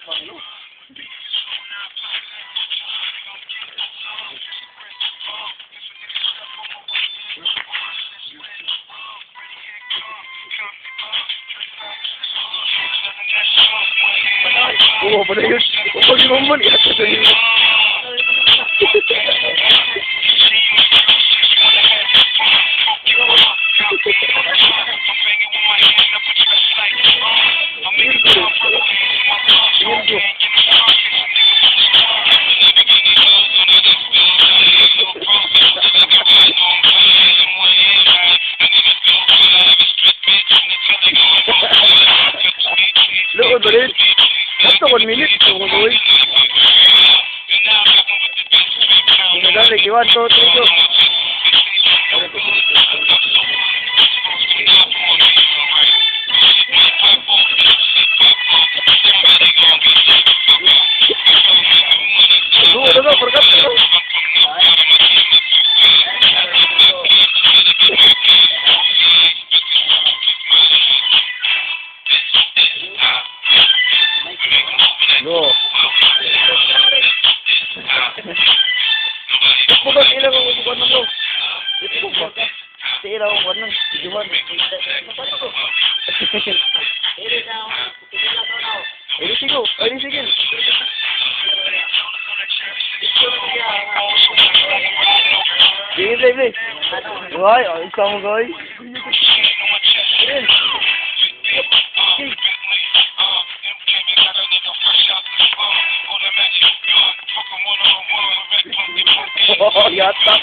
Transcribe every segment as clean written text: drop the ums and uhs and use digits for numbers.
Oo, pala yun. Pag imamon, iyak ka sa iyo. Look at it. Basta 1 minute. Ito ko gawin. Dali, 1, 2, 3, go. Go, go, go, forgot. Go. Bukan ilang ang kuwan ng bro. Ito ba? Sa ilang ang kuwan ng Juman. Ay, sigo. Ay, sige. Sige, play, play. Ay, ay, ikaw mo, guys. Oh, yata.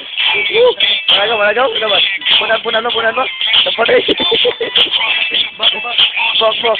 Malaga, malaga. Naman. Punan, punan mo, punan mo. Napatay. Bak, bak, bak.